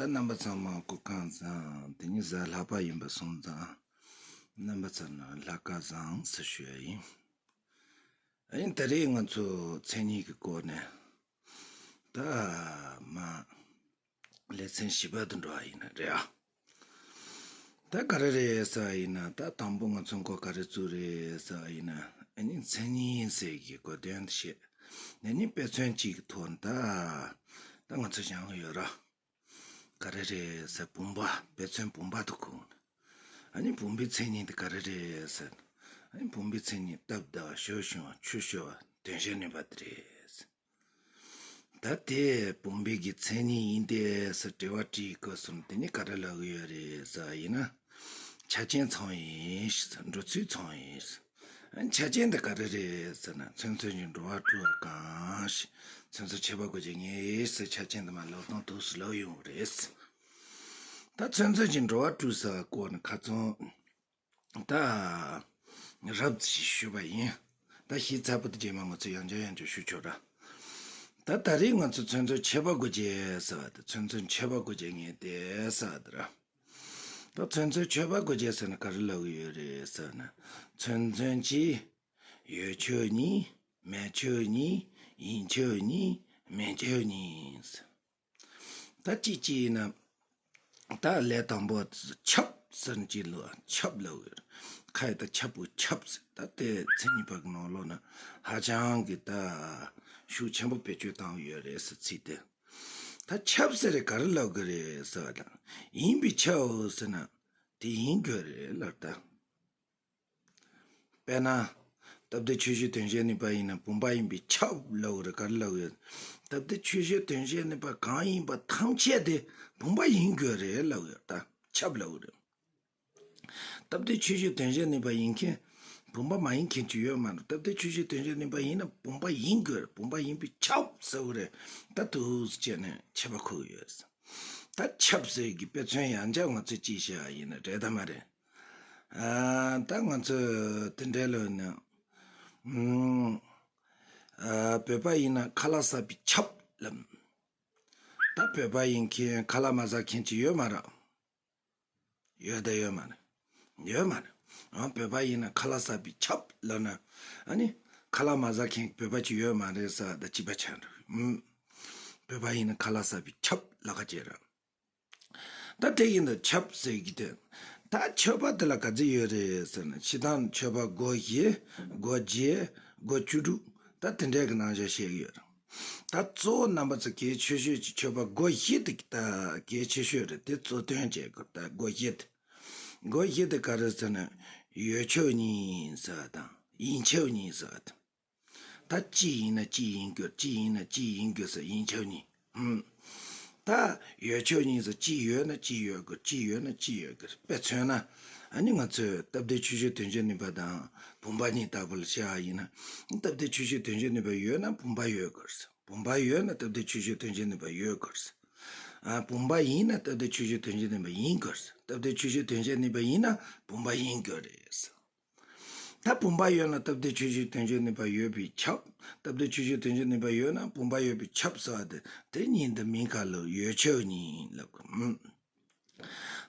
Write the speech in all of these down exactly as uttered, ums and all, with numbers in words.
རྣམ་པ་ཚང་མ་སྐུ་ཁམས་བཟང་། དེ་ཉིན་གཟའ་ལྷག་པ་ཡིན་པ་སོང་ཙང་རྣམ་པ་ཚང་ལ་ལྷག་དཀར་བཟང་ཟེར་ཞུ་ཡ་ཡིན། ཨ་ནི་ད་རེས་ང་ཚོ་མཚན་ཉིད་ཀྱི་སྐོར་ནས་ད་མ་ལེ་ཚན་བཞི་པ་དུ་འགྲོ་བ་ཡིན་ན་རེད་ཨ། ད་ག་རེ་རེད་ཟེར་བ་ཡིན་ན། ད་དང་པོ་ང་ཚོ་འགོ་ག་རེ་བཙུགས་རེད་ཟེར་བ་ཡིན་ན། ཨ་ནི་མཚན་ཉིད་ཟེར་གྱི་གོ་དོན་དེ་བཤད། ཨ་ནི་དཔེ་མཚོན་གཅིག་གི་ཐོག་ནས་ད་ད་ང་ཚོ་སྦྱང་གི་ཡོད་ར། ག་རེ་རེད་ཟེར། བུམ་པ། དཔེ་མཚོན་བུམ་པ་དུ་ཁུངས། ཨ་ནི་བུམ་པའི་མཚན་ཉིད་དེ་ག་རེ་རེད་ཟེར། ཨ་ནི་བུམ་པའི་མཚན་ཉིད་སྟབས་བདེ་བ། ཞབས་ཞུམ་པ། ཆོས་སྤྱོད་པ། དོན་བྱེད་ནུས་པ་དེ་རེད། ད་དེ་བུམ་པའི་གི་མཚན་ཉིད་ཡིན་ཏེ་ཟེར་དྲི་བ་དྲིས་སྐབས་སུ་དེ་ནི་ག་རེ་ལབ་ཀྱི་ཡོད་རེད་ཟེར་བ་ཡིན་ན། ཆ་རྐྱེན་ཚང་ཡིན་ཟེར། འགྲོ་ཚུལ་ཚང་ཡིན་ཟེར། ཨ་ནི་ཆ་རྐྱེན་དེ་ག་རེ་རེད་ཟེར་ན། ཚུན་ཚོད་ཀྱི་འགྲོ་བ་དྲུག་གང་ཞིག་ཚུན་ཚོད་ཁྱད་པར་དགུ་བརྒྱད་ངེས་ཟེར་ཆ་རྐྱེན་དེ་མ་ལབ་སྟངས་དུས་སུ་ལབ་ཡོང་གི་རེད། ད་ཚུན་ཚོད་ཀྱི་འགྲོ་བ་དྲུག་ཟེར་བ་སྐོར་ནས་ཁ་ཚོན་ད་རབ་ཞིག་ཞུས་པ་ཡིན། ད་ཞིབ་ཚགས་པོ་དེ་རྗེས་མ་ང་ཚོ་ཡང་བསྐྱར་ཡང་བསྐྱར་ཞུ་ཆོག་ར། ད་ད་རེས་ང་ཚོ་ཚུན་ཚོད་ཁྱད་པར་དགུ་བརྒྱད་ཟེར་བ་དེ། ཚུན་ཚོད་ཁྱད་པར་དགུ་བརྒྱད་ངེས་ཏེ་ཟེར་བ་དེ་ར། ད་ཚུན་ཚོད་ཁྱད་པར་དགུ་བརྒྱད་ཟེར་ན་ག་རེ་ལབ་ཀྱི་ཡོད་རེད་ཟེར་ན། ཚུན་ཚོད་གཅིག་ཡོད་ཁྱབ་གཉིས། མེད་ཁྱབ་གཉིས། ཡིན་ཁྱབ་གཉིས། མིན་ཁྱབ་གཉིས། ད་གཅིག་གཅིག་ཡིན་ན། ད་ལས་དང་པོ་ཁྱབ་ཟེར་གྱི་ལོ། ཁྱབ་ལབ་ཡོད། ཁ་ཡི་ད་ཁྱབ་པོ་ཁྱབ་ཟེར། ད་དེ་མཚན་ཉིད་པ་གི་ནང་ལོགས་ན་ཧ་ཅང་གི་ད་ཤུགས་ཆེན་པོ་བེད་སྤྱོད་བཏང་ཡོད་རེད་ཟེར། ཚིག་དེ། ད་ཁྱབ་ཟེར་རེ་ག་རེ་ལབ་གི་རེད་ཟེར་བ་དང་། ཡིན་པས་ཁྱབ་ཟེར་ན་དེ་ཡིན་དགོས་རེད་ལབ་ད། དཔེར་ན། སྟབས་བདེ་ཆོས་སྤྱོད་དོན་བྱེད་ནུས་པ་ཡིན་ན་བུམ་པ་ཡིན་པས་ཁྱབ་ལབ་རེད། ག་རེ་ལབ་ཡོད། སྟབས་བདེ་ཆོས་སྤྱོད་དོན་བྱེད་ནུས་པ་གང་ཡིན་པ་ཐམས་ཅད་དེ་བུམ་པ་ཡིན་དགོས་རེད་ལབ་ཡོད་ད། ཁྱབ་ལབ་རེད། སྟབས་བདེ་ཆོས་སྤྱོད་དོན་བྱེད་ནུས་པ་ཡིན་མཁན་བུམ་པ་མ་ཡིན་མཁན་ཅིག་ཡོད་མ་རེད། སྟབས་བདེ་ཆོས་སྤྱོད་དོན་བྱེད་ནུས་པ་ཡིན་ན་བུམ་པ་ཡིན་དགོས་རེད། བུམ་པ་ཡིན་པས་ཁྱབ་ཟེར་བ་རེད། ད་དུས་སུ་བྱས་ནས་ཁྱད་པར་འཁོར་གི་ཡོད། ད་ཁྱབ་ཟེར་གྱི་དཔེ་མཚོན་ཡང་བསྐྱར་ང་ཚོས་ཅིག་བཤད་ཡ་ཡིན་ན་རེད་དམ་མ་རེད། ཨ། ད་ང་ཚོས་དེ་འདྲའི་ལོ་ནི། ཨ། བོད་པ་ཡིན་ན་ཁ་ལག་ཟ་བའི་ཆབ་ལབ། ད་བོད་པ་ཡིན་མཁན་ཁ་ལག་མ་ཟ་མཁན་ཅིག་ཡོད་མ་རེད། ཡོད་ད་ཡོད་མ་རེད། ཡོད་མ་རེད། ཨ། བོད་པ་ཡིན་ན་ཁ་ལག་ཟ་བའི་ཆབ་ལབ་ན། ཨ་ནི་ཁ་ལག་མ་ཟ་མཁན་བོད་པ་ཅིག་ཡོད་མ་རེད་ཟེར་བ་ད་ཅིག་པ་ཆགས་འགྲོ། ཨུམ། བོད་པ་ཡིན་ན་ཁ་ལག་ཟ་བའི་ཆབ་ལབ་ཁ་ཅིག་རེད། ད་དེ་ཡིན་ད་ཁྱབ་ཟེར་གྱི་དེ། ད་ཁྱབ་པ་དེ་ལ་ག་ཚོད་ཡོད་རེད་ཟེར་ན། སྤྱིར་བཏང་ཁྱབ་པ་སྒོ་བཞི། སྒོ་བརྒྱད། སྒོ་བཅུ་དྲུག་ད་དེ་འདྲའི་གི་རྣམ་གཞག་བཤད་ཀྱི་ཡོད་རེད། ད་གཙོ་བོ་རྣམ་པ་ཚོ་གལ་ཆེ་ཤོས་ཀྱི་ཁྱབ་པ་སྒོ་བཞི་དེ་ད་གལ་ཆེ་ཤོས་རེད། དེ་གཙོ་དོན་བྱེད་དགོས། ད་སྒོ་བཞི་དེ། སྒོ་བཞི་དེ་ག་རེ་ཟེར་ན། ཡོད་ཁྱབ་གཉིས་ཟེར་བ་དང་ཡིན་ཁྱབ་གཉིས་ཟེར་བ་དང་། ད་གཅིག་ཡིན་ན་གཅིག་ཡིན་དགོས། གཅིག་ཡིན་ན་གཅིག་ཡིན་དགོས་ཟེར། ཡིན་ཁྱབ་གཉིས། ཧུམ། ད་ཡོད་ཁྱབ་གཉིས་ཟེར། གཅིག་ཡོད་ན་གཅིག་ཡོད་དགོས། གཅིག་ཡོད་ན་གཅིག་ཡོད་དགོས། དཔེ་མཚོན་ན། ཨ་ནི་ང་ཚོས་སྟབས་བདེ་ཆོས་སྤྱོད་དོན་བྱེད་ནུས་པ་དང་བུམ་པ་གཉིས་ལྟ་བུ་ལ་བཤད་པ་ཡིན་ན། སྟབས་བདེ་ཆོས་སྤྱོད་དོན་བྱེད་ནུས་པ་ཡོད་ན་བུམ་པ་ཡོད་དགོས། བུམ་པ་ཡོད་ན་སྟབས་བདེ་ཆོས་སྤྱོད་དོན་བྱེད་ནུས་པ་ཡོད་དགོས། ཨ། བུམ་པ་ཡིན་ན་སྟབས་བདེ་ཆོས་སྤྱོད་དོན་བྱེད་ནུས་པ་ཡིན་དགོས། སྟབས་བདེ་ཆོས་སྤྱོད་དོན་བྱེད་ནུས་པ་ཡིན་ན་བུམ་པ་ཡིན་དགོས་རེད། ད་བུམ་པ་ཡོད་ན་སྟབས་བདེ་ཆོས་སྤྱོད་དོན་བྱེད་ནུས་པ་ཡོད་པས་ཁྱབ། སྟབས་བདེ་ཆོས་སྤྱོད་དོན་བྱེད་ནུས་པ་ཡོད་ན་བུམ་པ་ཡོད་པས་ཁྱབ་ཟེར་བ་དེ། དེ་གཉིས་འདི་མིང་ག་ལ་ཡོད་ཁྱབ་གཉིས་ལབ་དགོས། ཨུམ།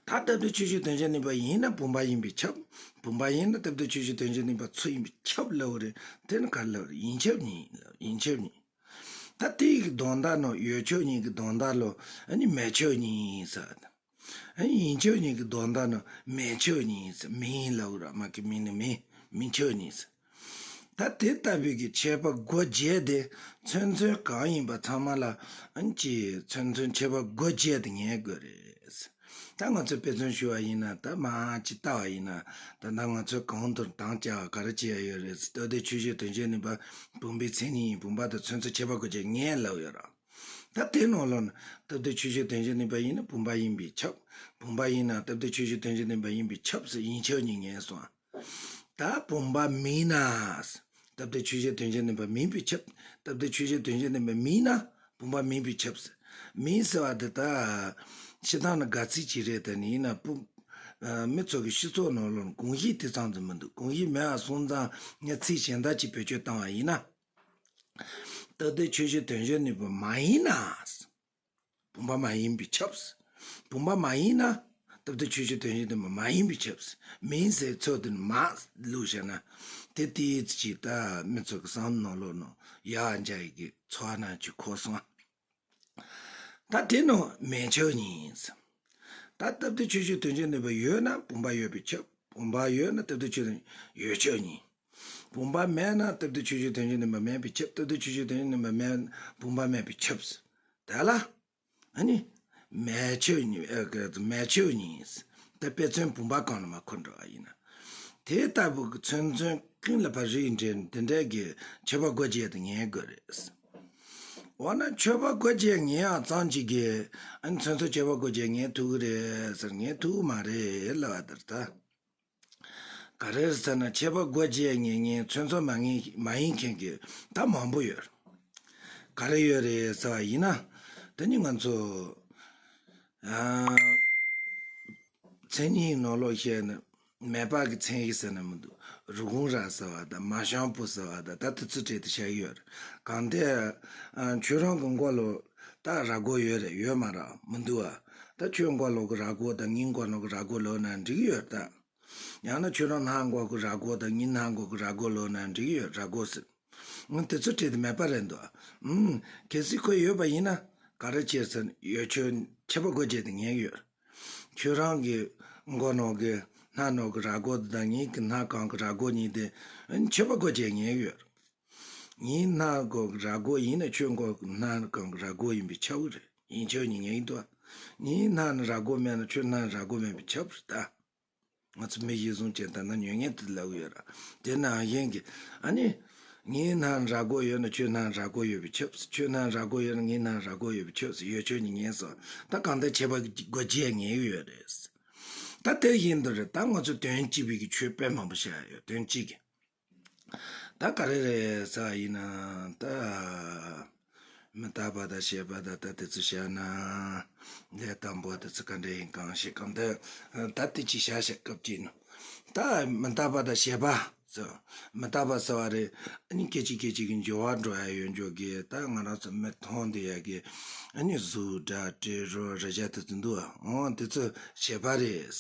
ད་སྟབས་བདེ་ཆོས་སྤྱོད་དོན་བྱེད་ནུས་པ་ཡིན་ན་བུམ་པ་ཡིན་པས་ཁྱབ། བུམ་པ་ཡིན་ན་སྟབས་བདེ་ཆོས་སྤྱོད་དོན་བྱེད་ནུས་པ་ཚུར་ཡིན་པས་ཁྱབ་ལབ་རེད། དེ་ནི་ག་ལབ་རེད། ཡིན་ཁྱབ་གཉིས་ལབ། ཡིན་ཁྱབ་གཉིས། ད་དེ་ཡི་གི་དོན་དག་ནོ། ཡོད་ཁྱབ་གཉིས་ཀྱི་དོན་དག་ལོ། ཨ་ནི་མེད་ཁྱབ་གཉིས་ཟེར། ཨ་ནི་ཡིན་ཁྱབ་གཉིས་ཀྱི་དོན་དག་ནོ། མེད་ཁྱབ་གཉིས་ཟེར། མིན་ལབ་ར། མ་གི་མིན་ནི་མིན། མིན་ཁྱབ་གཉིས་ཟེར། ད་དེ་ལྟ་བུའི་གི་ཁྱད་པར་སྒོ་བརྒྱད་དེ་ཚུན་ཚོད་གང་ཡིན་པ་ཚང་མ་ལ། ཨ་ནི་ཅི་ཚུན་ཚོད་ཁྱད་པར་སྒོ་བརྒྱད་དེ་ངེས་དགོས་རེད། ད་ང་ཚོས་དཔེ་མཚོན་ཞུ་བ་ཡིན་ན། ད་མ་ཅི་ལྟ་བ་ཡིན་ན། ད་ད་ང་ཚོས་གང་དུ་དང་བཅའ་བ་ག་རེ་བྱས་ཡོད་རེད། སྟབས་བདེ་ཆོས་སྤྱོད་དོན་བྱེད་ནུས་པ་བུམ་པའི་མཚན་ཉིད་ཡིན། བུམ་པ་དེ་ཚུན་ཚོད་ཁྱད་པར་སྒོ་བརྒྱད་ངེས་ལབ་ཡོད་ར། ད་དེ་ནང་ལོགས་ན་སྟབས་བདེ་ཆོས་སྤྱོད་དོན་བྱེད་ནུས་པ་ཡིན་ན་བུམ་པ་ཡིན་པས་ཁྱབ། བུམ་པ་ཡིན་ན་སྟབས་བདེ་ཆོས་སྤྱོད་དོན་བྱེད་ནུས་པ་ཡིན་པས་ཁྱབ་ཟེར། ཡིན་ཁྱབ་གཉིས་ངེས་སོང་། ད་བུམ་པ་མིན་ན། སྟབས་བདེ་ཆོས་སྤྱོད་དོན་བྱེད་ནུས་པ་མིན་པས་ཁྱབ། སྟབས་བདེ་ཆོས་སྤྱོད་དོན་བྱེད་ནུས་པ་མིན་ན་བུམ་པ་མིན་པས་ཁྱབ་ཟེར། མིན་ཟེར་བ་དེ་ད་སྤྱིར་བཏང་ན་དགག་ཚིག་ཅིག་རེད། དེ་ནི་ཡིན་ན་བུ་མི་ཚོ་གི་སྤྱི་ཚོགས་ནང་ལོགས་ན་དགོངས་གཞི་དེ་ཙམ་དུ་མི་འདུག་དགོངས་གཞི་མེད་པ་སོང་ཙང་ངས་ཚིག་གཞན་དག་ཅིག་བེད་སྤྱོད་བཏང་བ་ཡིན་ན། སྟབས་བདེ་ཆོས་སྤྱོད་དོན་བྱེད་ནུས་པ་མ་ཡིན་ན། བུམ་པ་མ་ཡིན་པས་ཁྱབ། བུམ་པ་མ་ཡིན་ན་སྟབས་བདེ་ཆོས་ཅན་དོན་གཞན་བདེན་པ་མ་ཡིན་པས་ཁྱབ། མིན་ཟེར་ཚུལ་དེ་ནི་མ་བླུགས་བཞག་ན། དེ་ཏོག་ཙམ་ཅིག་ད་མི་ཚོ་གི་བསམ་བློ་ནང་ལོགས་ནང་ཡར་འཇགས་ཡི་གི་ཚོར་སྣང་ཅིག་འཁོར་སོང་། ད་དེ་ནི་མེད་ཁྱབ་ཉིད་ཟེར། ད་སྟབས་བདེ་ཆོས་ཅན་དོན་གཞན་བདེན་པ་ཡོད་ན་བུམ་པ་ཡོད་པས་ཁྱབ། བུམ་པ་ཡོད་ན་སྟབས་བདེ་ཆོས་ཅན་ཡོད་ཁྱབ་ཉིད། བུམ་པ་མེད་ན་སྟབས་བདེ་ཆོས་ཅན་དོན་གཞན་བདེན་པ་མེད་པས་ཁྱབ། སྟབས་བདེ་ཆོས་ཅན་དོན་གཞན་བདེན་པ་མེད་ན་བུམ་པ་མེད་པས་ཁྱབ་ཟེར། དེ་ལ། ཨ་ནི། མེད་ཁྱབ་ཉིད། ཨ། ག་མེད་ཁྱབ་ཉིད། ད་དཔེ་མཚོན་བུམ་པ་གང་ལ་མ་འཁོར་འགྲོ་བ་ཡིན་ན། དེ་ལྟ་བུ་གི་མཚོན་མཚོན་ཀུན་ལ་ཕར་རིགས་འགྲེ་འདི་འདྲ་གི་མཆོད་པ་སྒོ་འབྱེད་དེ་ངེས་དགོས་རེད། འོ་ན་མཆོད་པ་སྒོ་འབྱེད་ངེས་ཡག་ཙམ་ཅིག་གིས་ཨ་ནི་མཚོན་མཚོན་མཆོད་པ་སྒོ་འབྱེད་ངེས་ཐུབ་ཀྱི་རེད་ཟེར། ངེས་ཐུབ་ཀྱི་མ་རེད་ལབ་པ་དེ་རེད་ད། ག་རེ་རེད་ཟེར་ན་མཆོད་པ་སྒོ་འབྱེད་ངེས་མཁན་མཚོན་མཚོན་མ་ངེས་མ་ཡིན་མཁན་གྱི་ད་མང་པོ་ཡོད། ག་རེ་ཡོད་རེད་ཟེར་བ་ཡིན་ན། དེ་ནི་ང་ཚོ་ཨ། མཚན་ཉིད་ནང་ལོགས་བཤད་ན་མེད་པ་གི་མཚན་ཉིད་ཟེར་ན་མི་འདུག་རི་བོང་རྭ་ཟེར་བ་དང་མ་ཤམ་བུ་ཟེར་བ་དང་ད་དེ་ཚོ་བྲིས་ཏེ་བཤད་ཡོད་རེད། གང་ལྟར་ཨ། ཁྱོད་རང་གི་མགོ་ལོག་ད་རྭ་མགོ་ཡོད་རེད། ཡོད་མ་རེད་མི་འདུག་ཨ། ད་ཁྱོད་མགོ་ལོག་གི་རྭ་མགོ་དང་ངའི་མགོ་ལོག་གི་རྭ་མགོ་ལོག་ན་འགྲིག་ཡོད་ད། ཡང་ན་ཁྱོད་རང་སྣ་མགོ་གི་རྭ་མགོ་དང་ངའི་སྣ་མགོ་གི་རྭ་མགོ་ལོག་ན་འགྲིག་ཡོད། རྭ་མགོ་ཟེར། ཨང་། དེ་ཚོ་བྲིས་ཏེ་མེད་པ་རེད་འདུག་ཨང་། གལ་སྲིད་ཁོ་ཡོད་པ་ཡིན་ན་ག་རེ་བྱེད་ཟེར་ན་ཡོད་ཆོས་མཆོད་པ་སྒོ་འབྱེད་དེ་ངེས་ཡོད། ཁྱོད་རང་གི་མགོ་ནང་གི་སྣ་ནང་གི་རྭ་མགོ་དང་ངའི་གི་སྣ་གང་གི་རྭ་མགོ་གཉིས་དེ་མཆོད་པ་སྒོ་འབྱེད་ངེས་ཡོད། ངའི་སྣ་མགོ་གི་རྭ་མགོ་ཡིན་ན་ཁྱོད་མགོ་གི་སྣ་གང་གི་རྭ་མགོ་ཡིན་པས་ཁྱབ་ཀྱི་རེད། ཡིན་ཆོས་ཉིད་ངེས་ཡིན་འདུག་ངའི་སྣ་ནི་རྭ་མགོ་མེད་ན་ཁྱོད་སྣ་ནི་རྭ་མགོ་མེད་པས་ཁྱབ་རེད་ད། ང་ཚོ་མི་གཞི་བཟུང་ཅན་ད་ནི་ཉོན་ངེས་དེ་ལབ་ཡོད་ར། དེ་ནང་བཞིན་གྱི་ཨ་ནི། ངའི་སྣ་རྭ་མགོ་ཡོད་ན་ཁྱོད་སྣ་རྭ་མགོ་ཡོད་པས་ཁྱབ་ཟེར། ཁྱོད་སྣ་རྭ་མགོ་ཡོད་ན་ངའི་སྣ་རྭ་མགོ་ཡོད་པས་ཁྱབ་ཟེར། ཡོད་ཆོས་ཉིད་ངེས་སོ། ད་གང་ལྟར་མཆོད་པ་སྒོ་འབྱེད་ངེས་ཡོད་རེད། ད་དེ་བཞིན་དུ་རེད། ད་ང་ཚོ་དོན་གཅིག་པའི་གི་ཆོས་དཔེ་མང་པོ་བཤད་ཡོད། དོན་གཅིག་གི་ད་ག་རེ་རེད་ཟེར་བ་ཡིན་ན་ད། མི་རྟག་པ་དང་ཞེས་པ་དང་ད་དེ་ཚོ་བཤད་ན། ལས་དང་པོ་དེ་ཚོ་ག་འདྲ་ཡིན་གང་ཤེས་གང་ལྟར་ད་དེ་ཅི་བྱ་བྱ་སྐབས་ཀྱི་ནི། ད་མི་རྟག་པ་དང་ཞེས་པ་ཟེར། མི་རྟག་པ་ཟེར་བ་རེད། ཨ་ནི་སྐད་ཅིག་སྐད་ཅིག་གི་འགྱུར་བ་འགྲོ་ཡ་ཡོད་འཇོག་གི་ད་ང་རང་ཚོ་མི་མཐོང་བསྡད་ཡ་གི་ཨ་ནི་གཟུགས་སྒྲ་དྲི་རོ་རེག་བྱ་དེ་ཚོ་འདུག་ཨ། འོ་དེ་ཚོ་ཞེས་པ་རེད།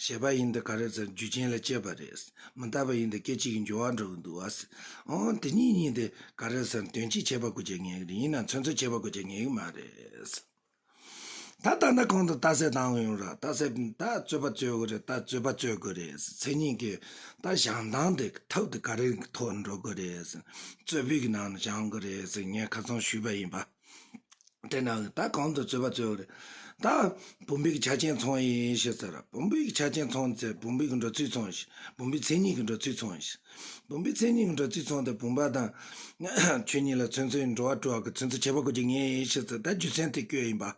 ཞེས་པ་ཡིན་ད་ག་རེ་ཟེར་རྒྱུ་རྐྱེན་ལ་སྐྱེས་པ་རེད། མི་རྟག་པ་ཡིན་ད་སྐད་ཅིག་གི་འགྱུར་བ་འགྲོ་གི་འདུག་ཨ། འོ་དེ་གཉིས་གཉིས་དེ་ག་རེ་ཟེར་དོན་གཅིག་མཆོད་པ་སྒོ་འབྱེད་ངེས་ཀྱི་རེད། ཡིན་ན་མཚོན་མཚོན་མཆོད་པ་སྒོ་འབྱེད་ངེས་ཀྱི་མ་རེད། ད་ད་ལྟ་གོང་དུ་རྟགས་གསལ་བཏང་ཡོང་ར། རྟགས་གསལ་ད་རྩོད་པ་རྩོད་དགོས་རེད། ད་རྩོད་པ་རྩོད་དགོས་རེད། མཚན་ཉིད་ཀྱི་ད་བཞེངས་སྟངས་དེ་ཐབས་དེ་ག་རེ་ཐོག་འགྲོ་དགོས་རེད། རྩོད་པའི་གི་ནང་ནས་བཞེངས་དགོས་རེད་ཟེར་ངས་ཁ་སང་ཞུས་པ་ཡིན་པ། དེ་ན་ད་གོང་དུ་རྩོད་པ་རྩོད་དགོས་རེད། ད་བུམ་པའི་གི་ཆ་རྐྱེན་ཚང་ཡིན་ཞེས་ཟེར་ར། བུམ་པའི་གི་ཆ་རྐྱེན་ཚང་ཚེ་བུམ་པའི་གི་འགྲོ་ཚུལ་ཚང་ཞེས། བུམ་པའི་མཚན་ཉིད་ཀྱི་འགྲོ་ཚུལ་ཚང་ཞེས། བུམ་པའི་མཚན་ཉིད་ཀྱི་འགྲོ་ཚུལ་ཚང་དེ་བུམ་པ་དང་ཆོས་ཉིད་ལ་མཚོན་མཚོན་འགྲོ་བ་སྤྲོ་བ་གི་མཚོན་མཚོན་བྱེད་པ་སྒོ་འབྱེད་ངེས་ཡིན་ཞེས་ཟེར། ད་རྒྱུ་མཚན་དེ་བཀོད་ཡིན་པ།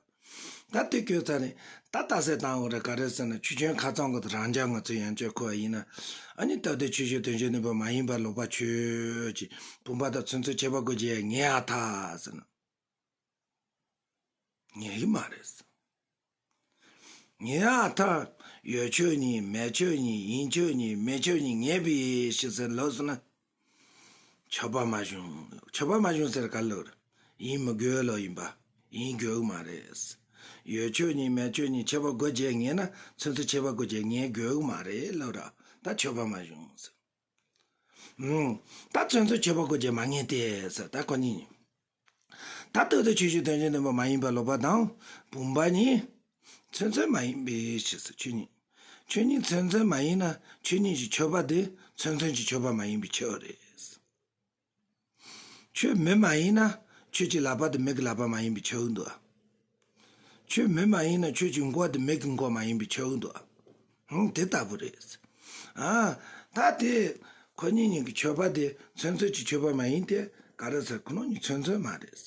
ད་དེ་བཀོད་ཚར་ནས་ད་རྟགས་གསལ་བཏང་དགོས་རེད། ག་རེ་ཟེར་ན་ཆོས་ཅན་ཁ་ཚང་གི་རང་རྒྱལ་ང་ཚོ་ཡན་ཆད་ཁོ་ཡིན་ན། ཨ་ནི་སྟབས་བདེ་ཆོས་ཅན་དོན་གཞན་བདེན་པ་མ་ཡིན་པར་ལོག་པ་ཆོས་ཅན། བུམ་པ་དང་མཚོན་མཚོན་བྱེད་པ་སྒོ་འབྱེད་ངེས་ཡ་ཐལ་ཟེར་ན། ངེས་ཀྱི་མ་རེད། ངེས་ཡ་ཐལ། ཡོད་ཆོས་ཉིད་མེད་ཆོས་ཉིད་ཡིན་ཆོས་ཉིད་མེད་ཆོས་ཉིད་ངེས་པའི་ཕྱིར་ཟེར་ལབ་སོང་ན། མཆོད་པ་མ་བྱུང་། མཆོད་པ་མ་བྱུང་ཟེར་ག་ལབ་རེད། ཡིན་མི་དགོས་ལབ་ཡིན་པ། ཡིན་དགོས་ཀྱི་མ་རེད། ཡོད་ཆོས་ཉིད་མེད་ཆོས་ཉིད་མཆོད་པ་སྒོ་འབྱེད་ངེས་ན་མཚོན་མཚོན་བྱེད་པ་སྒོ་འབྱེད་ངེས་དགོས་ཀྱི་མ་རེད་ལབ་ར། ད་མཆོད་པ་མ་བྱུང་ཟེར། ཨུམ། ད་མཚོན་མཚོན་བྱེད་པ་སྒོ་འབྱེད་མ་ངེས་ཏེ་ཟེར། ད་ཁོ་གཉིས་ནི། ད་སྟབས་བདེ་ཆོས་ཅན་དོན་གཞན་བདེན་པ་མ་ཡིན་པར་ལོག་པ་དང་བུམ་པ་གཉིས། མཚོན་མཚོན་མ་ཡིན་པའི་ཕྱིར་ཟེར། ཆོས་ཉིད། ཆོས་ཉིད་མཚོན་མཚོན་མ་ཡིན་ན་ཆོས་ཉིད་ཀྱི་མཆོད་པ་དེ་མཚོན་མཚོན་གྱི་མཆོད་པ་མ་ཡིན་པའི་ཕྱིར་རེད། ཆོས་མིན་མ་ཡིན་ན་ཆོས་ཀྱི་ལག་པ་དེ་མིག་གི་ལག་པ་མ་ཡིན་པའི་ཕྱིར་འདུག་ཆོས་མིན་མ་ཡིན་ན་ཆོས་ཀྱི་མགོ་དེ་མིག་གི་མགོ་མ་ཡིན་པའི་ཕྱིར་འདུག་ཧུང་། དེ་ལྟ་བུ་རེད། ཨ། ད་དེ་ཁོ་གཉིས་གཉིས་ཀྱི་མཆོད་པ་དེ་མཚོན་མཚོན་གྱི་མཆོད་པ་མ་ཡིན་ཏེ་ག་རེ་ཟེར། ཁོ་རང་གཉིས་མཚོན་མཚོན་མ་རེད།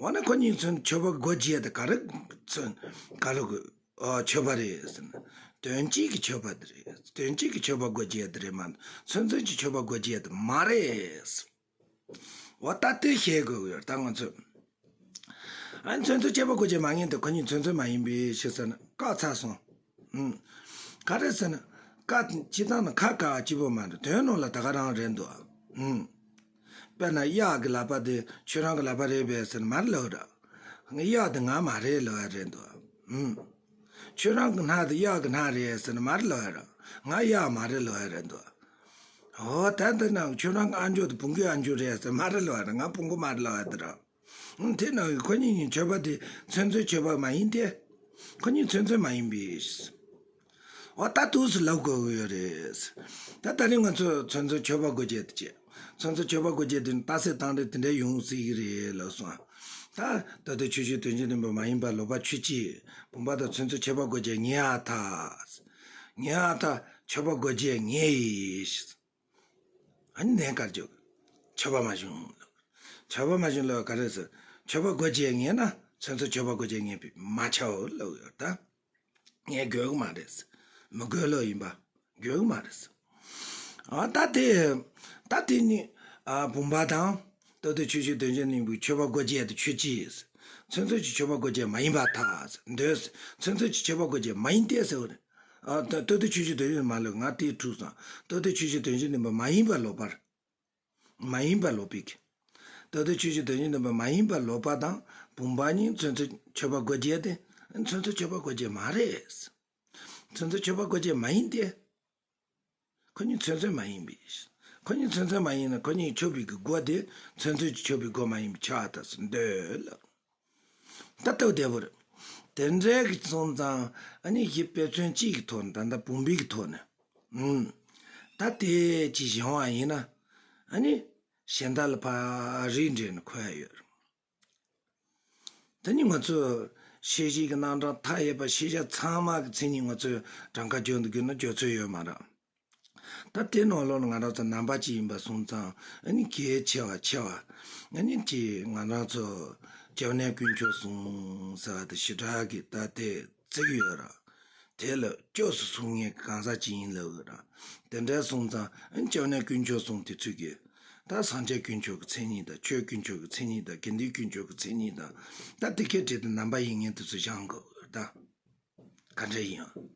འོ་ན་ཁོ་གཉིས་མཚོན་མཆོད་པ་སྒོ་འབྱེད་དེ་ག་རེ་མཚོན་ག་རེ་དགོས། ཨ། མཆོད་པ་རེད་ཟེར་ན། དོན་གཅིག་གི་མཆོད་པ་དེ་རེད། དོན་གཅིག་གི་མཆོད་པ་སྒོ་འབྱེད་དེ་རེད་མ་གཏོགས་མཚོན་མཚོན་གྱི་མཆོད་པ་སྒོ་འབྱེད་དེ་མ་རེད། འོ་ད་དེ་ཤེས་དགོས་ཡོད་ད་ང་ཚོས། ཨ། མཚོན་མཚོན་བྱེད་པ་སྒོ་འབྱེད་མ་ངེས་ཏེ་ཁོ་གཉིས་མཚོན་མཚོན་མ་ཡིན་པའི་ཕྱིར་ཟེར་ན་བཀག་ཚར་སོང་། ཨུམ། ག་རེ་ཟེར་ན། ཀ་སྤྱིར་བཏང་ན་ཁ་ཀ་གཅིག་པོ་མ་རེད། དོན་ནང་ལ་ད་ག་རང་རེད་འདུག་ཨུམ། དཔེར་ན་གཡག་གི་ལག་པ་དེ་ཁྱོད་རང་གི་ལག་པ་རེད་པས་ཟེར་ན་མ་རེད་ལབ་ར། གཡག་དེ་ང་མ་རེད་ལབ་ཡ་རེད་འདུག་ཨུམ། ཁྱོད་རང་གི་སྣ་དེ་གཡག་གི་སྣ་རེད་ཟེར་ན་མ་རེད་ལབ་ཡ་ར། ང་གཡག་མ་རེད་ལབ་ཡ་རེད་འདུག་ཨོ་ད་འདི་ན་ཁྱོད་རང་གི་ཨ་མཆོག་དེ་བོང་གུའི་ཨ་མཆོག་རེད་ཟེར་མ་རེད་ལབ་ཡ་ར། ང་བོང་གུ་མ་རེད་ལབ་ཡ་དེ་ར། ཨང་དེ་ན་ཁོ་གཉིས་གཉིས་ཆོས་པ་དེ་ཚོད་ཚོད་ཆོས་པ་མ་ཡིན་ཏེ། ཁོ་གཉིས་ཚོད་ཚོད་མ་ཡིན་པས། འོ་ད་དུས་སུ་ལབ་དགོས་ཀྱི་ཡོད་རེད། ད་ད་རིང་ང་ཚོས་ཚོད་ཚོད་ཆོས་པ་སྒོ་འབྱེད་དེ་བྱས། ཚོད་ཚོད་ཆོས་པ་སྒོ་འབྱེད་དེ་ནི་རྟགས་གསལ་གཏང་རེས་དེ་འདྲ་ཡོང་སྲིད་ཀྱི་རེད་ལབ་སོང་། ད་ད་ལྟའི་ཆོས་བཞིན་དོན་བཞིན་བདེན་པ་མ་ཡིན་པ་ལོག་པ་ཆོས་ཅན། བུམ་པ་དང་ཚོད་ཚོད་ཆོས་པ་སྒོ་འབྱེད་ངེས་ཨ་ཐ། ངེས་ཨ་ཐ་ཆོས་པ་སྒོ་འབྱེད་ངེས་ཡིན། ཨ་ནི་ནན་དཀར་འཇོག་ཆོས་པ་མ་བྱུང་། ཆོས་པ་མ་བྱུང་ལབ་ག་རེ་ཟེར། ཆོས་པ་སྒོ་འབྱེད་ངེས་ན་ཚོད་ཚོད་ཆོས་པ་སྒོ་འབྱེད་ངེས་པས་མ་ཆའོ་ལབ་ཡོད་ད། ངས་དགོས་ཀྱི་མ་རེད། མི་དགོས་ལོ་ཡིན་པ། དགོས་ཀྱི་མ་རེད། ཨ་ད་དེ། ད་དེ་ནི། ཨ་བུམ་པ་དང་། ད་ལྟའི་ཆོས་བཞིན་དོན་བཞིན་གཉིས་པོའི་ཆོས་པ་སྒོ་འབྱེད་དེ་ཆོས་ཅན། ཚོད་ཚོད་ཀྱི་ཆོས་པ་སྒོ་འབྱེད་མ་ཡིན་པར་ཐལ། འདོད། ཚོད་ཚོད་ཀྱི་ཆོས་པ་སྒོ་འབྱེད་མ་ཡིན་ཏེ་ཟེར་བ་རེད། ཨ་ད་ད་ལྟའི་ཆོས་བཞིན་དོན་བཞིན་མ་ལོས་ང་དེ་འཁྲུག་སོང་། ད་ལྟའི་ཆོས་བཞིན་དོན་བཞིན་གཉིས་པོ་མ་ཡིན་པ་ལོག་པར། མ་ཡིན་པ་ལོག་པའི་གི། ད་ལྟའི་ཆོས་བཞིན་དོན་བཞིན་བདེན་པ་མ་ཡིན་པ་ལོག་པ་དང་བུམ་པ་གཉིས་ཚོད་ཚོད་ཆོས་པ་སྒོ་འབྱེད་དེ། ཚོད་ཚོད་ཆོས་པ་སྒོ་འབྱེད་མ་རེད། ཚོད་ཚོད་ཆོས་པ་སྒོ་འབྱེད་མ་ཡིན་ཏེ། ཁོ་གཉིས་ཚོད་ཚོད་མ་ཡིན་པས། ཁོ་གཉིས་ཚོད་ཚོད་མ་ཡིན་ན་ཁོ་གཉིས་ཆོས་པའི་གི་སྒོ་དེ་ཚོད་ཚོད་ཀྱི་ཆོས་པའི་སྒོ་མ་ཡིན་པའི་ཆ་ད་སུ་འདོད་ལ། ད་ལྟ་བདེ་པོ་རེད། དེ་འདྲའི་གི་སོང་ཙང་ཨ་ནི་གཞི་དཔེ་མཚོན་གཅིག་གི་ཐོག་ནས་ད་ལྟ་བུམ་པའི་གི་ཐོག་ནས། ཨུམ། ད་དེ་ཅི་བཞེངས་བ་ཡིན་ན། ཨ་ནི། གཞན་དག་ལ་ཕ་རིགས་འགྲེ་ནས་འཁོད་ཡ་ཡོད་རེད། དེ་ནི་ང་ཚོས་ཤེས་བྱའི་གི་རྣམ་གྲངས་མཐའ་ཡས་པ་ཤེས་བྱ་ཚང་མ་གི་མཚན་ཉིད་ང་ཚོས་གྲངས་ཀ་བརྗོད་འདུག་གི་ན་བརྗོད་ཚོད་ཡོད་མ་རེད། ད་དེ་ནང་ལོགས་ལ་ང་རང་ཚོ་རྣམ་པ་གཅིག་ཡིན་པ་སོང་ཙང་ཨ་ནི་གལ་ཆེ་བ་ཆེ་བ། ཨ་ནི་ཅི་ང་རང་ཚོ་སྐྱབས་གནས་དཀོན་མཆོག་གསུམ་ཟེར་བ་དེ་ཞེ་དྲག་གི་ད་དེ་བརྩི་གི་ཡོད་ར། དེ་ལ་སྐྱབས་སུ་སོང་མཁན་གང་ཟག་ཅིག་ཡིན་ལབ་ཡོད་ར། དེ་འདྲ་སོང་ཙང་ཨ་ནི་སྐྱབས་གནས་དཀོན་མཆོག་གསུམ་དེ་ཚོས་གི། ད་སངས་རྒྱས་དཀོན་མཆོག་གི་མཚན་ཉིད་དང་ཆོས་དཀོན་མཆོག་གི་མཚན་ཉིད་དང་དགེ་འདུན་དཀོན་མཆོག་གི་མཚན་ཉིད་དང་ད་དེ་སྐད་བྲིས་ཏེ་རྣམ་པ་ཡིན་མཁན་དེ་ཚོ་བཞེངས་དགོས་ད། ག་འདྲ་ཡིན་ཡང་།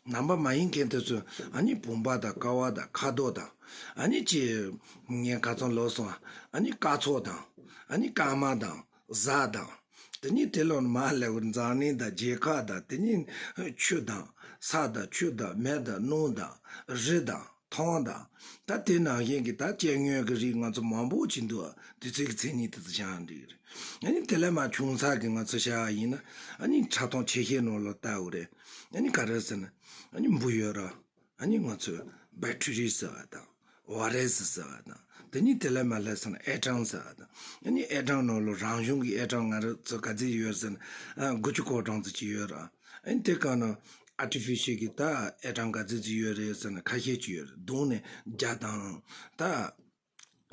རྣམ་པ་མ་ཡིན་མཁན་དེ་ཚོ་ཨ་ནི་བུམ་པ་དང་ཀ་བ་དང་ཁ་དོག་དང་། ཨ་ནི་ཅི། ངས་ཁ་ཚང་ལོག་སོང་། ཨ་ནི་སྐ་ཚོགས་དང་། ཨ་ནི་སྐར་མ་དང་། གཟའ་དང་། དེ་ནི་དེ་ལོན་མ་ལེགས་འཛམ་གླིང་དང་རྒྱལ་ཁབ་དང་དེ་ནི་ཆུ་དང་ས་དང་ཆུ་དང་མེ་དང་རླུང་དང་རི་དང་ཐང་དང་། ད་དེ་ནང་བཞིན་གྱི་ད་སྐྱེ་དངོས་ཀྱི་རིགས་ང་ཚོ་མང་པོ་ཅིག་འདུག་དེ་ཚོའི་གི་མཚན་ཉིད་དེ་ཚོ་བཞེངས་འགྲིག་གི་རེད། ཨ་ནི་དེ་ལས་མ་ཆུང་ཚགས་ཀྱི་ང་ཚོ་བྱ་བ་ཡིན་ན་ཨ་ནི་ཕྲ་མཐོང་ཆེ་ཤེལ་ནང་ལ་ལྟ་དགོས་རེད། ཨ་ནི་ག་རེ་ཟེར་ན་ཨ་ནི་འབུ་ཡོད་ར། ཨ་ནི་ང་ཚོས་བེག་ཊི་རི་ཡ་ཟེར་བ་དང་། ཝ་རེ་སི་ཟེར་བ་དང་། དེ་ནི་དེ་ལས་མ་ལས་ཟེར་ན་ཨེ་ཊམ་ཟེར་བ་དང་། ཨ་ནི་ཨེ་ཊམ་ནང་ལོ་རང་བྱུང་གི་ཨེ་ཊམ་ང་རང་ཚོ་ག་ཚོད་ཡོད་ཟེར་ན། ཨ་དགུ་བཅུ་གོ་གྲངས་ཙམ་ཅིག་ཡོད་ར། ཨ་ནི་དེ་ག་ན་ཨར་ཊི་ཕི་ཤལ་གྱི་ད་ཨེ་ཊམ་ག་ཚོད་ཅིག་ཡོད་རེད་ཟེར་ན་ཁ་ཤས་ཅིག་ཡོད་རེད། བསྡོམས་ནས་བརྒྱ་དང་ད།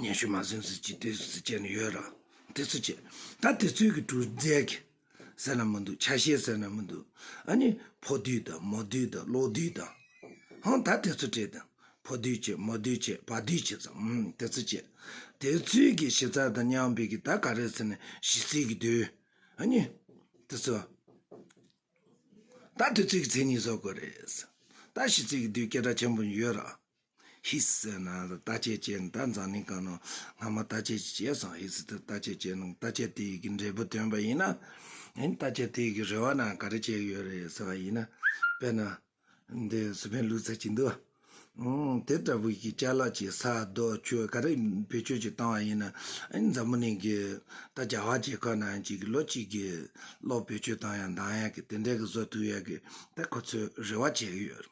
ཉི་ཤུ་མ་ཟིན་ཟིན་གྱི་དུས་སུ་བྱས་ནས་ཡོད་ར། དེ་ཚོ་བྱས། ད་དེ་ཚོའི་གི་གྲུབ་རྫས་ཀྱི་ཟེར་ན་མི་འདུག་ཆ་ཤས་ཟེར་ན་མི་འདུག་ཨ་ནི་ཕོ་རྡུལ་དང་མོ་རྡུལ་དང་གློག་རྡུལ་དང་། ཧང་ད་དེ་ཚོ་བྲིས་དང་། ཕོ་རྡུལ་བྱས་མོ་རྡུལ་བྱས་བ་རྡུལ་བྱས་ཙང་། ཨུམ། དེ་ཚོ་བྱས། དེ་ཚོའི་གི་ཤེས་ཚད་དང་མཉམ་པའི་གི་ད་ག་རེ་ཟེར་ན་ཞི་རྩའི་གི་རྡུལ། ཨ་ནི། དེ་ཚོ། ད་དེ་ཚོའི་གི་མཚན་ཉིད་བཟོ་དགོས་རེད། ད་ཞི་རྩའི་གི་རྡུལ་སྐད་གྲགས་ཆེན་པོ་ཡོད་ར། ཧིས་ཟེར་ན་བརྟག་དཔྱད་བྱས་ན་ད་འཛམ་གླིང་སྒང་ནང་སྔ་མ་བརྟག་དཔྱད་ཅིག་བྱས་སོང་། ཧིས་ཟེར་དུས་བརྟག་དཔྱད་བྱས་ན་བརྟག་དཔྱད་དེ་ཡི་གི་འབྲས་བུ་ཐོན་པ་ཡིན་ན། ཨ་ནི་བརྟག་དཔྱད་དེ་ཡི་གི་རེ་བ་ན་ག་རེ་བྱས་ཡོད་རེད་ཟེར་བ་ཡིན་ན། དཔེར་ན། འདི་སུ་ཕན་ལུགས་ཚ་ཅིག་འདུག་ཨང་། དེ་ལྟ་བུའི་གི་ཅ་ལག་ཅིག་ས་རྡོ་ཆུ་ག་རེ་བེད་སྤྱོད་ཅིག་བཏང་བ་ཡིན་ན། ཨ་ནི་འཛམ་བུ་གླིང་གི་ད་རྒྱ་གར་རྒྱལ་ཁབ་ནང་ཅིག་གི་ལོ་གཅིག་གི་གློག་བེད་སྤྱོད་བཏང་ཡ་འདང་ཡ་གི་དེ་འདྲའི་གི་བཟོ་ཐུབ་ཡ་གི་ད་ཁོ་ཚོས་རེ་བ་བྱེད་ཀྱི་ཡོད།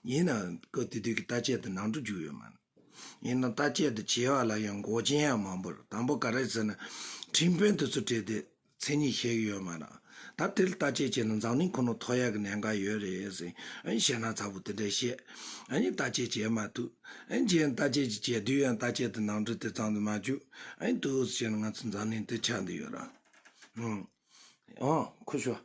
ཡིན་ནའང་སྐབས་དེ་དུས་ཀྱི་བརྟག་དཔྱད་དེ་ནང་འགྲོ་རྒྱུ་ཡོད་མ་རེད། ཡིན་ནའང་བརྟག་དཔྱད་དེ་བྱེད་པ་ལ་ཡང་འགོག་རྐྱེན་ཡང་མང་པོ་རེད། དང་པོ་ག་རེ་ཟེར་ན། ཁྲིམས་དཔོན་དེ་ཚོ་གྲས་དེ་མཚན་ཉིད་ཤེས་ཀྱི་ཡོད་མ་རེད། ད་དེ་ལ་བརྟག་དཔྱད་བྱས་ན་འཛམ་གླིང་ཁོ་ན་ཐོར་ཡག་གི་གནད་འགག་ཡོད་རེད་ཟེར། ཨ་ནི་བཤད་ན་ཚ་པོ་དེ་འདྲ་བཤད། ཨ་ནི་བརྟག་དཔྱད་བྱེད་མ་ཐུབ། ཨ་ནི་རྗེས་བརྟག་དཔྱད་ཅིག་བྱས་དུས་ཡང་བརྟག་དཔྱད་དེ་ནང་འགྲོ་དེ་ཙམ་དུ་མ་བཅུག་ཨ་ནི་དུས་སུ་བྱས་ན་ང་ཚོ་འཛམ་གླིང་དེ་ཆགས་འདི་ཡོད་ར། ཨང་། ཨང་། ཁུ་ཤོ།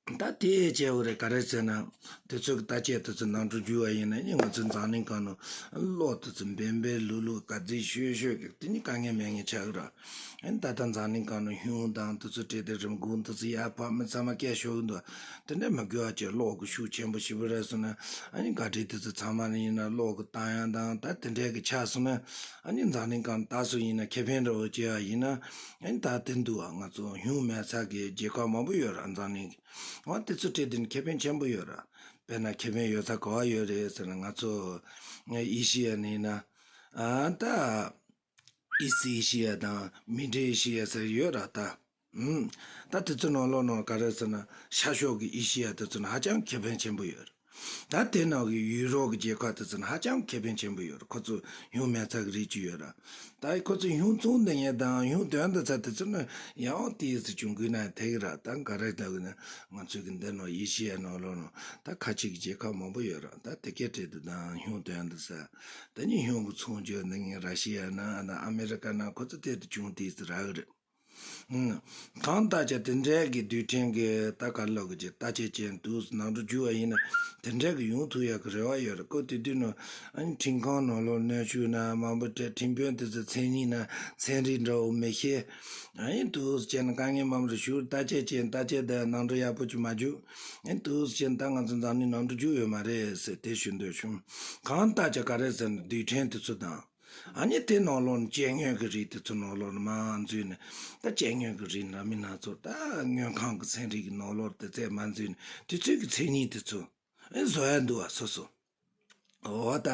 ད་དེ་བྱས་འོ་རེད་ག་རེ་ཟེར་ན། དེ་ཚོ་གི་བརྟག་དཔྱད་དེ་ཚོ་ནང་འགྲོ་རྒྱུ་བ་ཡིན་ན་ནི་ང་ཚོའི་འཛམ་གླིང་སྒང་ནང་གློག་དེ་ཚོ་འབེན་འབེན་ལུག་ལུག་ག་ཚོད་ཤོད་ཤོད་གི་དེ་ནི་དཀའ་ངལ་མེད་ངེས་ཆགས་གི་ར། ཨ་ནི་ད་ལྟ་འཛམ་གླིང་སྒང་ནང་ཧུང་དང་དེ་ཚོ་སྤྲད་དེ་རིན་གོང་དེ་ཚོ་ཡར་འཕར་མི་ཚང་མ་སྐད་ཤོར་གི་འདུག་དེ་འདྲ་མི་དགོས་པ་བྱས་གློག་གི་ཤུགས་ཆེན་པོ་ཞེ་པོ་རེད་སོང་ན་ཨ་ནི་ག་འདྲས་དེ་ཚོ་ཚང་མ་ནི་ཡིན་ན་གློག་གི་བཏང་ཡག་དང་ད་དེ་འདྲས་གི་ཆགས་སོང་ན་ཨ་ནི་འཛམ་གླིང་སྒང་ད་སུ་ཡིན་ན་ཁེ་ཕན་འདྲ་བོ་བྱས་པ་ཡིན་ན་ཨ་ནི་ད་དེ་འདུག་བ། ང་ཚོ་ཧུང་མེད་ཚ་གི་རྒྱལ་ཁབ་མང་པོ་ཡོད་ར་འཛམ་གླིང་གི་འོ་དེ་ཚོ་སྤྲད་དུས་ནི་ཁེ་ཕན་ཆེན་པོ་ཡོད་ར། དཔེར་ན་ཁེ་ཕན་ཡོད་ས་ག་བ་ཡོད་རེད་ཟེར་ན། ང་ཚོ་ཨེ་ཤི་ཡ་ནས་ཡིན་ན། ཨ་ད་ཨི་སི་ཨེ་ཤི་ཡ་དང་མི་ཌལ་ཨེ་ཤི་ཡ་ཟེར་ཡོད་ར་ད། ཨུམ། ད་དེ་ཚོ་ནང་ལོགས་ནང་ག་རེ་ཟེར་ན། ཤར་ཕྱོགས་ཀྱི་ཨེ་ཤི་ཡ་དེ་ཚོ་ནི་ཧ་ཅང་ཁེ་ཕན་ཆེན་པོ་ཡོད་རེད། ད་དེ་ནང་གི་ཡུ་རོབ་ཀྱི་རྒྱལ་ཁབ་དེ་ཚོ་ནི་ཧ་ཅང་ཁེ་ཕན་ཆེན་པོ་ཡོད་རེད། ཁོ་ཚོ་གཞུང་མེད་ཚ་གི་རིགས་ཅིག་ཡོད་ར། ད་ཁོ་ཚོ་གཞུང་བཙོང་བསྡད་མཁན་དང་གཞུང་དོན་དུ་ཚ་དེ་ཚོ་ནི་ཡང་ཏིས་སུ་བྱུང་དགོས་ན་དེ་གི་ར། ད་ག་རེ་ལབ་དགོས་ན། ང་ཚོའི་གི་འདི་ནང་ཨེ་ཤི་ཡ་ནང་ལོགས་ནང་ད་ཁ་ཆེ་གི་རྒྱལ་ཁབ་མང་པོ་ཡོད་ར། ད་དེ་གའི་གྲས་དེ་དང་གཞུང་དོན་དུ་ཚ། ད་ནི་གཞུང་གི་ཚོང་རྒྱག་འདི་ངས་ར་ཤི་ཡ་ན་ཨ་ན་ཨ་མེ་རི་ཀ་ན་ཁོ་ཚོ་དེ་དུ་བྱུང་ཏིས་སུ་རག་གི་རེད། ཨང་། གང་ལྟར་ཀྱང་དེ་འདྲའི་གི་རྡུལ་ཕྲན་གྱི་ད་ག་ལོག་གི་ཅིག་བརྟག་དཔྱད་བྱས་འདུག་ནང་དུ་འཇུག་པ་ཡིན་ན། དེ་འདྲའི་གི་ཡོང་ཐུབ་ཡག་གི་རེ་བ་ཡོད་རེད། སྐབས་དེ་དུས་ནང་ཨ་ནི་ཁྲིམས་ཁང་ནང་ལོགས་གནོན་ཤུགས་ན་མང་པོ་སྤྲད། ཁྲིམས་དཔོན་དེ་ཚོ་མཚན་ཉིད་ན་ཚན་རིག་འདྲ་བོ་མི་ཤེས། ཨ་ནི་འདུག་བྱས་ན་དཀའ་ངལ་མང་པོ་ཞུགས། བརྟག་དཔྱད་བྱས། བརྟག་དཔྱད་དེ་ནང་དུ་ཡག་པོ་ཅིག་མ་འཇུག་ཨ་ནི་འདུག་བྱས་ན་ད་ང་ཚོ་འཛམ་གླིང་ནང་དུ་འཇུག་ཡོད་མ་རེད་ཟེར་དེ་ཞུ་འདོད་བྱུང་། གང་ལྟར་ཀྱང་ག་རེ་ཟེར་ན། རྡུལ་ཕྲན་དེ་ཚོ་དང་། ཨ་ནི་དེ་ནང་ལོགས་ནས་སྐྱེ་དངོས་ཀྱི་རིགས་དེ་ཚོ་ནང་ལོགས་ནས་མར་འཛུལ་ནས། ད་སྐྱེ་དངོས་ཀྱི་རིགས་འདྲ་མིན་སྣ་ཚོགས། ད་དངོས་ཁམས་ཀྱི་ཚན་རིག་གི་ནང་ལོགས་དེ་ཚོ་མར་འཛུལ་ནས་དེ་ཚོའི་གི་མཚན་ཉིད་དེ་ཚོ་ཨེ་བཟོ་ཡ་འདུག་བ། སོ་སོ། འོ་ད།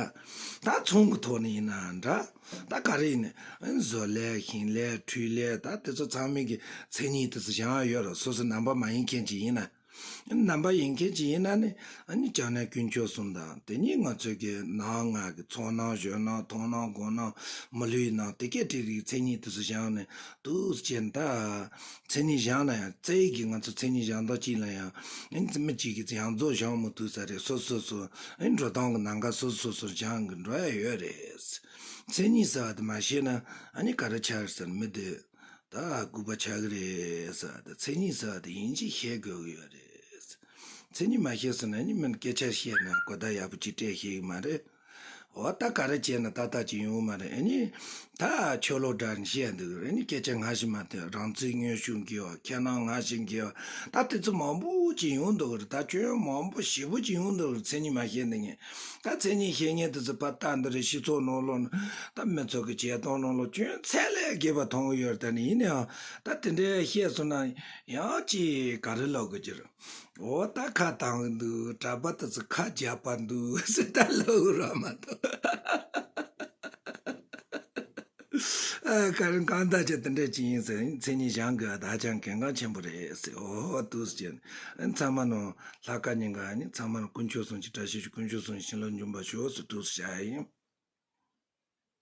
ད་ཚོང་གི་ཐོག་ནས་ཡིན་ན་འདྲ། ད་ག་རེ་ཡིན་ན་ཨེ་བཟོ་ལས་ཞིང་ལས་འཕྲུལ་ལས། ད་དེ་ཚོ་ཚང་མའི་གི་མཚན་ཉིད་དེ་ཚོ་སྦྱང་ཡ་ཡོད་ར། སོ་སོ་ནང་པ་མ་ཡིན་མཁན་ཅིག་ཡིན་ན། ནང་པ་ཡིན་མཁན་ཅིག་ཡིན་ན་ནི། ཨ་ནི་སྤྱིར་ན་དཀོན་མཆོག་གསུམ་དང་། དེ་ནས་ང་ཚོའི་གི་ནང་ང་གི་ཚོར་སྣང་ཞེད་སྣང་མཐོང་སྣང་གོ་སྣང་མི་ལུས་སྣང་དེ་གའི་རིགས་རིགས་མཚན་ཉིད་དེ་ཚོ་སྦྱངས་ནས་འདུག་ཅེས། ད་མཚན་ཉིད་སྦྱངས་ན་ཡང་རྩ་བའི་གི་ང་ཚོ་མཚན་ཉིད་སྦྱང་སྟངས་གཅིག་ལ་ཡང་ཨ་ནི་མི་གཅིག་གིས་ཡོངས་རྫོགས་སྦྱང་མི་ཐུབ་ས་རེད། སོ་སོ་སོ་ཨ་ནི་འགྲོ་སྟངས་གི་ནང་ཁ་སོ་སོ་སོ་སྦྱང་གི་འགྲོ་ཡ་ཡོད་རེད། མཚན་ཉིད་ཟེར་བ་དེ་མ་ཤེས་ན་ཨ་ནི་ག་རེ་ཆགས་ཟེར་མི་དེ། ད་ལྐུགས་པ་ཆགས་ཀྱི་རེད་ཟེར་བ་དེ། མཚན་ཉིད་ཟེར་བ་དེ་ཡིན་གཅིག་ཤེས་དགོས་ཀྱི་ཡོད་རེད། མཚན་ཉིད་མ་ཤེས་སོང་ན་ནི་མིན་སྐད་ཆ་བཤད་ན་གོ་བརྡ་ཡག་པོ་ཅིག་སྤྲད་ཤེས་ཀྱི་མ་རེད། འོ་ད་ག་རེ་བྱས་ན་ཏག་ཏག་ཅིག་ཡོང་གི་མ་རེད། ཨ་ནི་ད་ཆོས་ལུགས་འདྲ་ནི་བཤད་འདུག་རེད། ཨ་ནི་སྐད་ཆ་སྔ་ཕྱི་མ་མཐུན། རང་ཚུགས་གནོན་ཤུགས་འགེལ་བ། ཁྱད་ནང་སྔ་ཕྱི་འགེལ་བ། ད་དེ་ཚོ་མང་པོ་ཅིག་ཡོང་འདུག་རེད། ད་སྐྱོན་མང་པོ་ཞེ་པོ་ཅིག་ཡོང་འདུག་རེད། མཚན་ཉིད་མ་ཤེས་འདི་ངས། ད་མཚན་ཉིད་ཤེས་མཁན་དེ་ཚོ་པ་ལྟ་འདི་རེད། སྤྱི་ཚོགས་ནང་ལོགས་ན་ད་མི་ཚོ་གི་བྱེད་སྟངས་ནང་ལོགས་སྐྱོན་ཚད་ལས་བརྒལ་བ་མཐོང་གི་ཡོད་རེད། ད་ནི་ཡིན་ནའང་ད་དེ་འདྲའི་བཤད་སོང་ན་ཡང་ཅིག་ག་རེ་ལབ་དགོས་ཀྱི་རེད། འོ་ད་ཁ་བཏང་གི་འདུག་གྲྭ་པ་དེ་ཚོ་ཁ་རྒྱག་པ་འདུག་ཟེར་ད་ལབ་རོགས་མ་གཏོགས། ཨ། ག་རེ་གང་ལྟར་ཀྱང་དེ་འདྲ་ཅིག་ཡིན་ཟེར། མཚན་ཉིད་སྦྱང་དགོས་པ་ད་ཧ་ཅང་གལ་འགངས་ཆེན་པོ་རེད་ཟེར། འོ་འདུག་ཟེར། མཚམས་མ་ནང་ལྷག་དཀར་ཉིན་ག་ནི་མཚམས་མ་ནང་དཀོན་མཆོག་གསུམ་གྱི་བཀྲ་ཤིས་ཤོག་དཀོན་མཆོག་གསུམ་གྱི་བྱིན་རླབས་འབྱུང་བར་ཤོག་ཟེར་འདུག་ཟེར་བྱ་ཡ་ཡིན།